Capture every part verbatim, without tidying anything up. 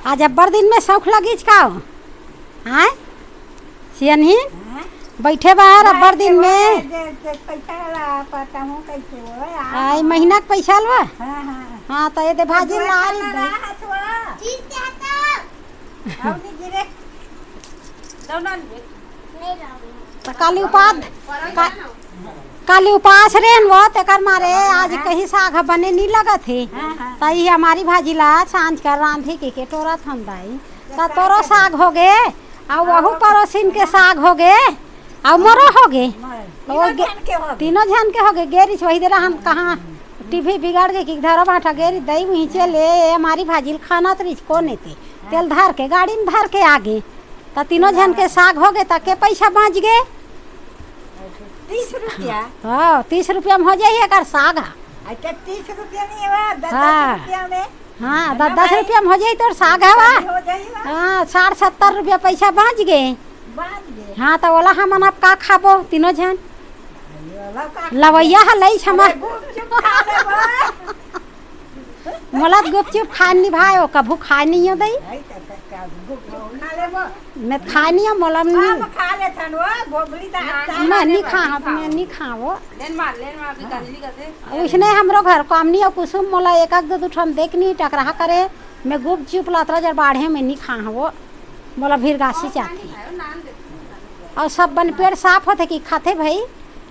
आज अब्बड़ दिन में सौख लगिच का हो? आय? सियनही? हाँ? बैठे बाहर अब्बड़ दिन में। जे, जे पैसा वाला पता हूँ कैसे हो, आ, आय, महीना के पैसा लवा? हाँ, हाँ। हाँ, तो ये दे भाजी ला रही है। चीज क्या था? अउर नहीं गिरे। त काली उपास, का-, काली उपास रेन वो, तेकर मारे आज कहीं साग ह बने नी लगत हे। हाँ, हाँ। त ई हमारी भाजी ला सांझ कर रांधी के, के टोरत हन दाई। त तोरो साग होगे, अउ वहू परोसिन के साग होगे, अउ मोरो होगे। तीनों झन के होगे। तीनों झन के होगे। गेरिच वही दे रहन कहाँ टीवी बिगड़ गे कि धरो भाटा गेरी दई उही चले, ए हमारी भाजी ल खाना तरीच कोन एते। तेल धर के, गाड़ी में धर के आगे। त तीनों झन के साग होगे, त के पैसा बाँच गे? तीस रुपया। हाँ, तीस रुपया में हो जाही एकर साग ह। अच्छा, तीस रुपया नहीं हुआ, दस, हाँ। दस रुपया में। हाँ, दस, दस रुपया में हो जाही तोर साग हवा। हो जाही बा। हाँ, साठ सत्तर रुपया पैसा बाँच गे। बाँच गे। हाँ, त ओला हमन अब का खाबो तीनों झन? अरे, ओला का खाबो? लवैया ह लई छमा। अरे, गुपचुप खा लेबो। मोला त गुपचुप खाए नी भाई, ओ कभू खाए नी हो दई। भाई, त, त, त, गुपचुप खा लेबो। मैं त खाए नी हो, मोला नी। हम खा लेथन वो, भोगली दाल ना, चावल। मैं नी खा, मैं नी खाओ। लेन मार, लेन मार, अभी गंदली कर दे। उसने हमरो घर काम नी हो, कुसुम मोला एक आध दो ठन देख नी टकराहा करे। मैं गुपचुप लातरा जर बाढ़े में नी खा हवो। मोला भिरगासी चाहती। अउ सब बन पेट साफ होथे कि खाथे भाई,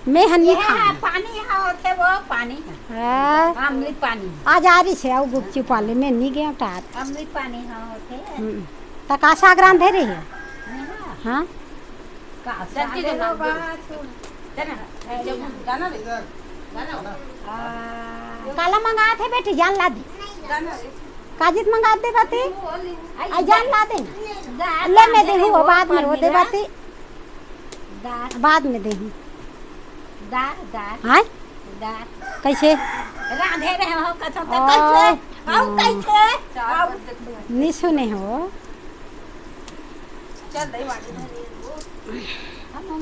मैं ह नी ये खाहूँ। पानी यहाँ होथे वो पानी। हाँ। अमृत पानी। आज आ रही छे, अउ गुपचुप वाले, मैं नी गया टार। अमृत पानी यहाँ होथे। हम्म। त का साग रांधे रही है? यहाँ। हाँ? का चल के साग जो होगा, नाम दे। चल ना, चल, जाना रे। जाना। आ, काला मंगात हे बेटी, जान ला दे। जाना रे। काजित मंगात दे बाती? आई जान ला दे ना। दार ले मैं रांधे देहूँ, रहे वो वो बाद में वो दे पनीर। बाती। दार। बाद में देहूँ। दार, दार। हाँ? दार। कैसे? रांधे रहे हो कथो तो ओए। कैसे? आउ कैसे? आउ। नी सुने हो। चल दही बाटी।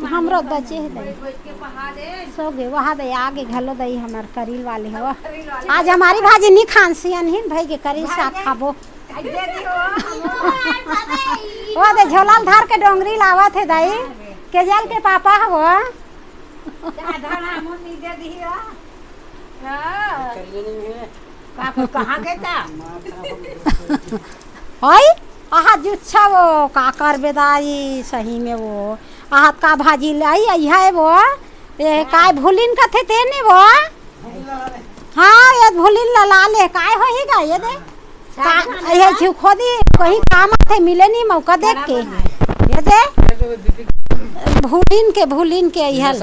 हमरो दचे हे दही। बैठ के पहा दे। सो गे, वहा दे, आगे घलो दही हमर करील वाले हो। करील वाले आज हो। हमारी भाजी नी खान सियन ही भाई के करील साग खाबो। वो दे झोला ल धर के डोंगरी लावत हे दाई। केजल के पापा हवो। हाँ। कहाँ गए था? ओए, आहा जुच्छा वो का करबे दाई, सही में वो। आहा का भाजी लाई, आई है वो। ये काय भूलिन कथे तेने वो। हाँ, ये भूलिन ला, ला ले, काय होही गा, ये दे। का, ये छिउ खोदी, कहीं काम आथे, मिले नहीं मौका देख के। ये दे। भूलिन के, भूलिन के, ये